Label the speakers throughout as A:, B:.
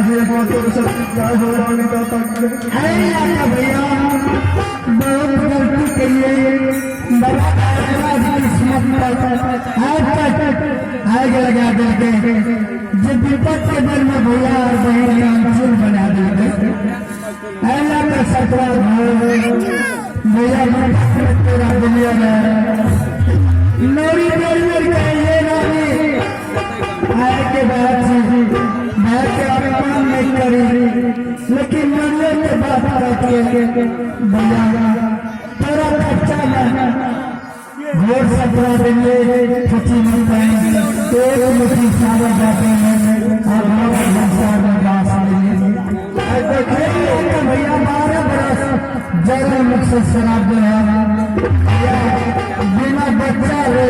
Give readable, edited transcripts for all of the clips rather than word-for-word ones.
A: हे माँ सरस्वती, जय हो रानी दाता की।
B: अरे लाला भैया बहुत गलती करिए बाबा किस्मत पर आज तक आग लगा दिल के जे विपद के दर में भैया और बहन के अंचुल बना दिल के। अल्लाह का सरकार भैया तेरा दुनिया में नौरी बेर कहिए नानी आए के बाद भाई के अपमान नहीं करी, लेकिन मरने के बाद करके भैया तेरा बच्चा में घोर सपना देंगे खची नहीं पाए एक मुट्ठी सारे जाते हैं और संसार में बास लेंगे। भैया 12 बरस जरा मुख से शराब दे बिना बच्चा हो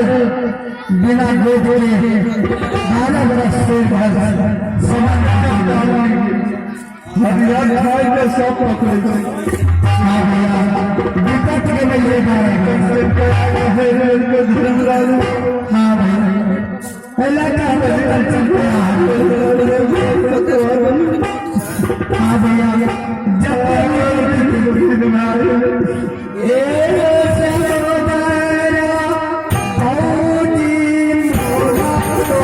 B: बिना गोद के 12 बरस से
A: हरियर खाय के सब पकड़े छै।
B: हाँ भैया विपत के नहीं ले जाएगा।
A: हे के धर्मराज।
B: हाँ भैया पहला का हाँ भैया जब ए सहोदरा फौजी मोरा तो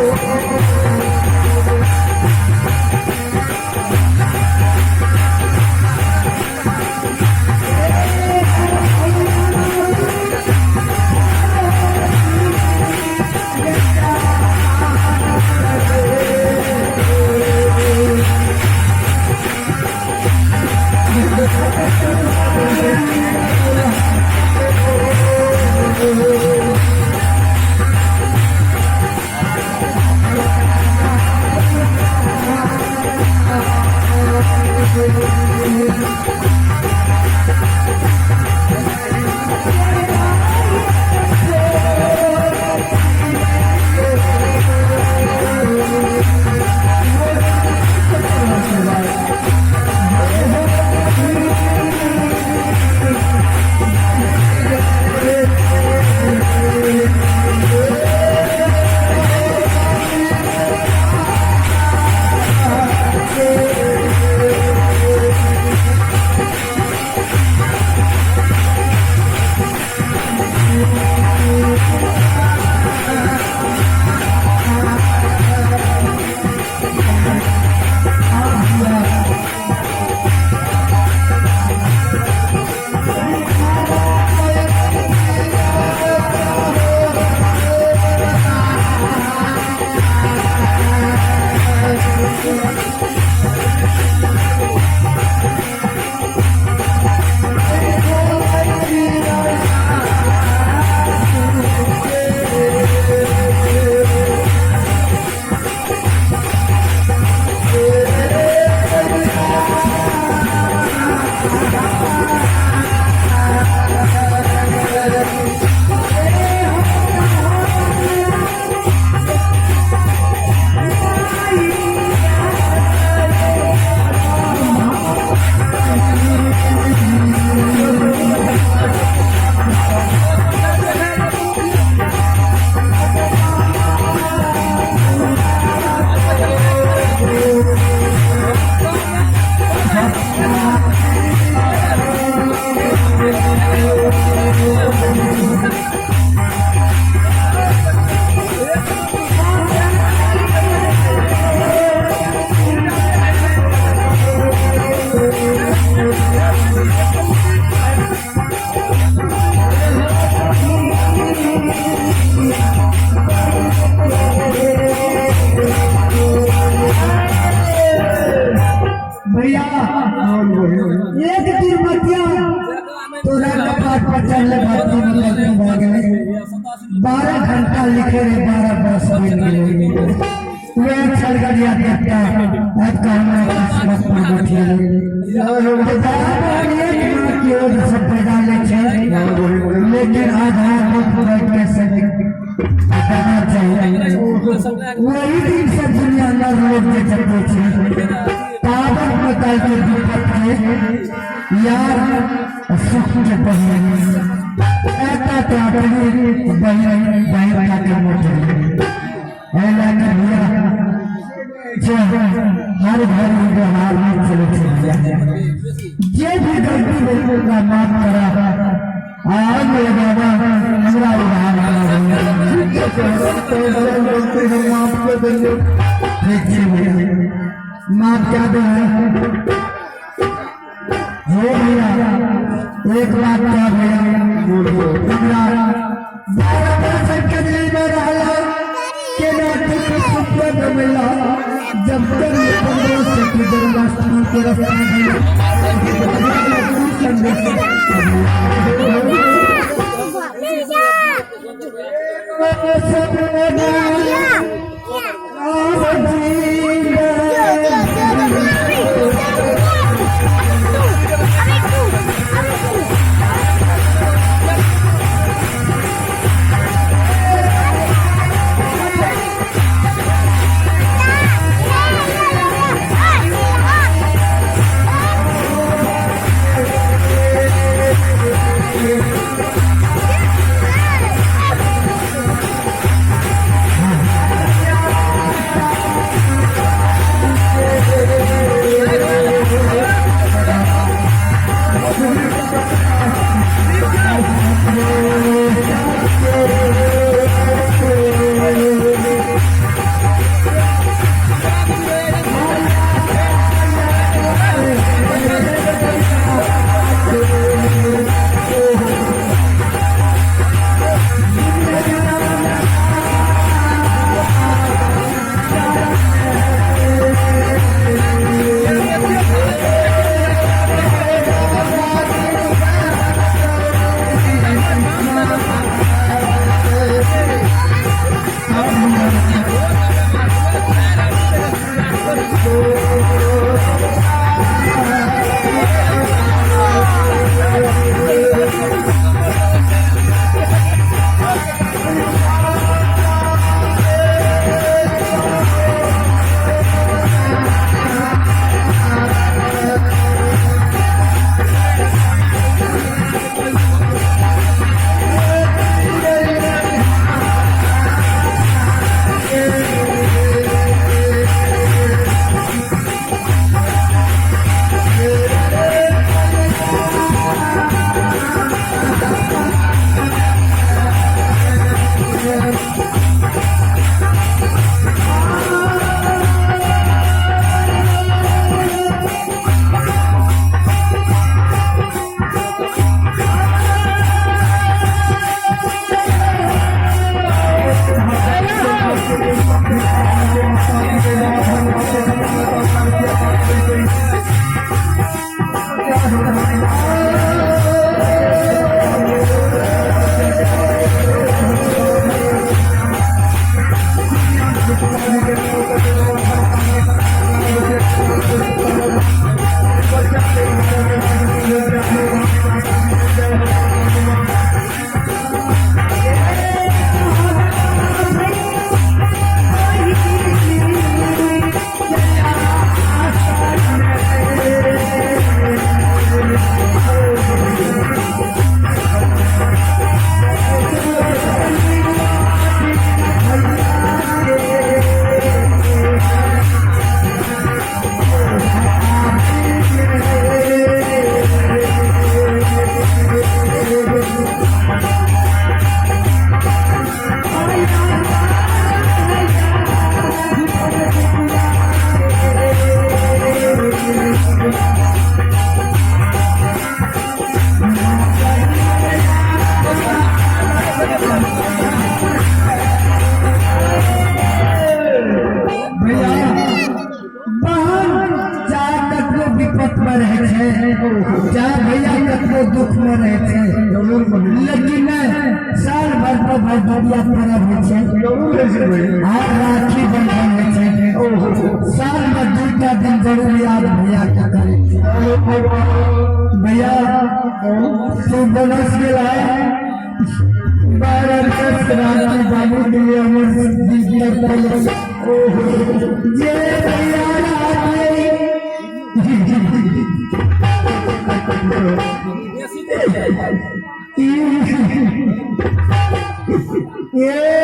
B: भैया एक दुर्मतिया तोरा कपाट पर चढ़ले भक्ति निकलती भऽ गेलै। 12 घंटा लिखे रे 12 बरस बीत गेलै। वह छलगड़िया देखता आज का हमरा किस्मत पर बैठिए एक माँ की ओर से पैदा ले छै, लेकिन आधार पर बैठ के से करना चाहिए। वही दिन से दुनिया नर लोग के चलते छै ताबत निकाल के विपत के यार सुख के बहिन ऐसा तो अपनी बहिन बहिन का के मोटे ऐला के भैया जो हर घर में जे भी गलती भेल ओकरा माफ करा, आग लगावा हमरा उधार।
A: गलती हम माफ कर देंगे।
B: ठीक छै भैया, माफ क्या दे हो भैया। एक बात क्या भैया, हमरा 12 वर्ष के जेल में रहला के नाते कुछ रुपया न मिला, जब तक ये 15 से की जन्माष्टमी के रास्ता में सब। भैया, बहन चाहे कतनो विपत में रहे छै, चाहे भैया कतनो दुख में रहे छै,
A: जरूर बहिन।
B: लेकिन साल भर पर भरदुतिया पर्व होइ छै।
A: जरूर होइ छै बहिन।
B: आ राखी बंधन होइ छै। साल में दूटा दिन जरूर याद भैया के करै छै। भैया, तू बनस गेल है, 12 वर्ष राखी बाबू के लिए हमर दिल तक पहिले जे भैया राखी ये राखी।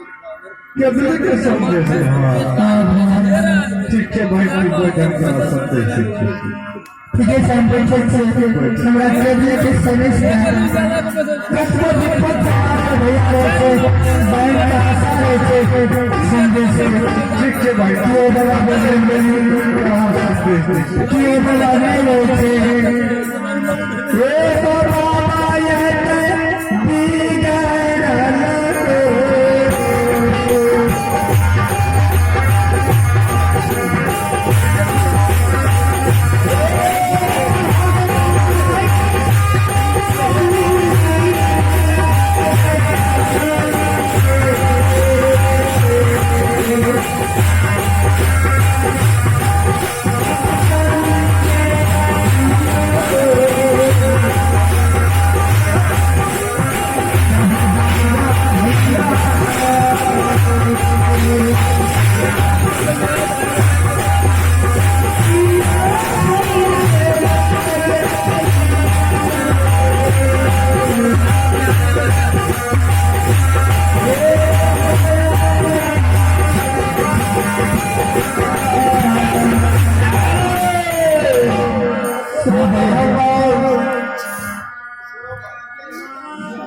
A: केबले के संदेश है। हाँ ठीक छै भाई, भाई कोई ढंग के संदेश ठीक छै।
B: ठीक है, हम बैठे छियै। हमरा केबले के संदेश है। कतबो विपद भैया रहै छै, बैंक के आशा रहै छै संदेश।
A: ठीक छै भाई।
B: केओ बला बजरंग बली।
A: हाँ, संदेश दै छै।
B: केओ बला नहि रहै छै। ए बाबा एतै बिगड़ल।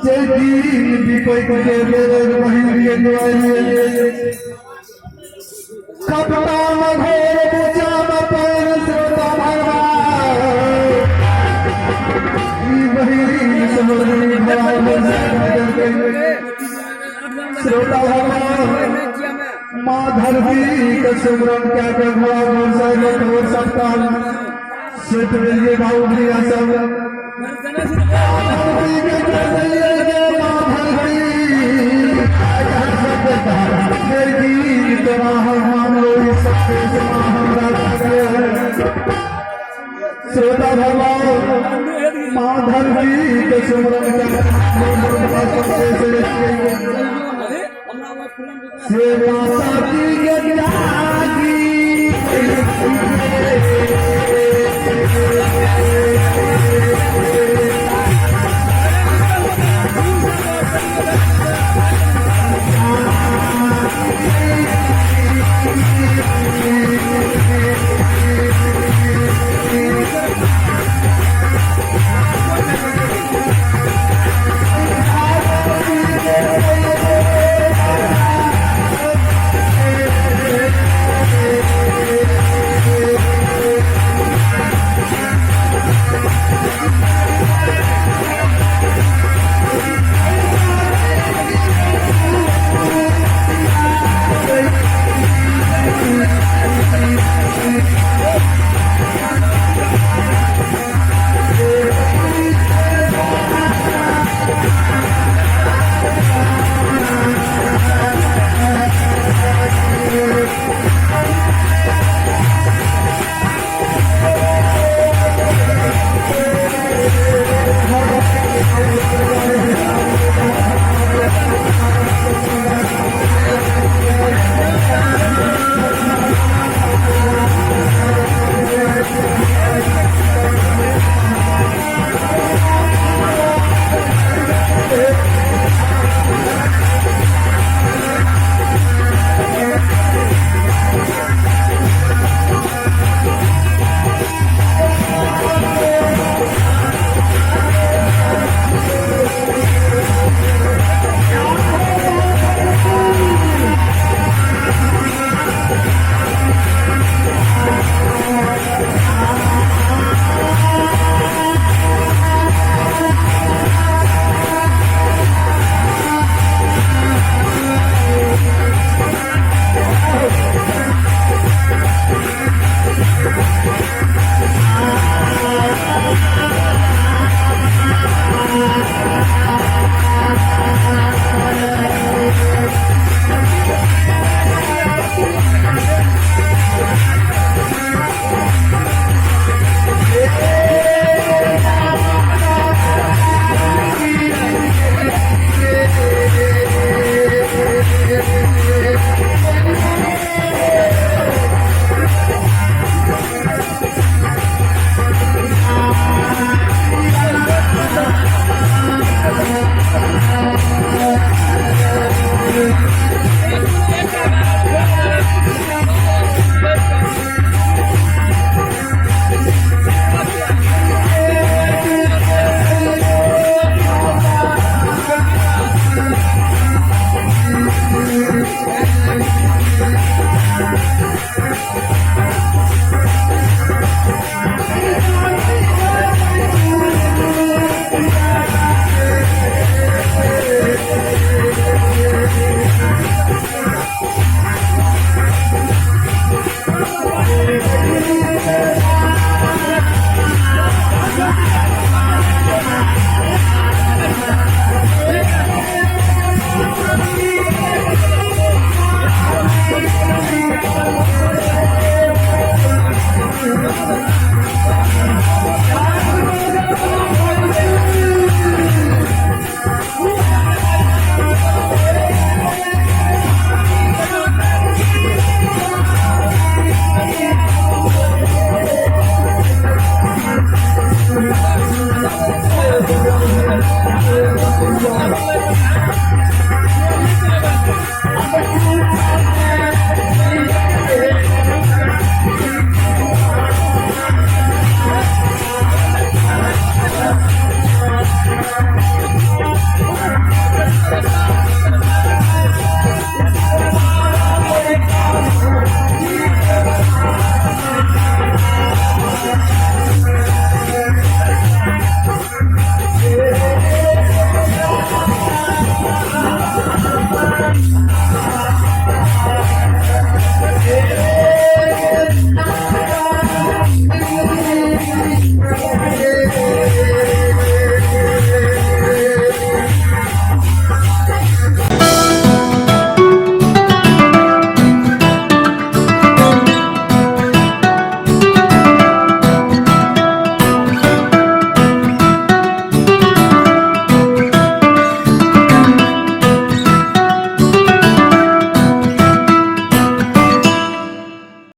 A: जे दिन बिपैत के बेर बहिन के दुआरे कपटा मघोर बुचाम पैर। श्रोता भगवान, ई बहिन समझनी भगवान के। श्रोता भगवान, माँ धरती के सुमरन क्या के भगवान साहेब और सबका सेठ भेलिए भाऊ भैया सब। धरती के चढ़ैये गे माँ धरती, तोरा हम लोग सबके हमरा। श्रोता भगवान, माँ धरती के सुमरन से माता की त्यागी।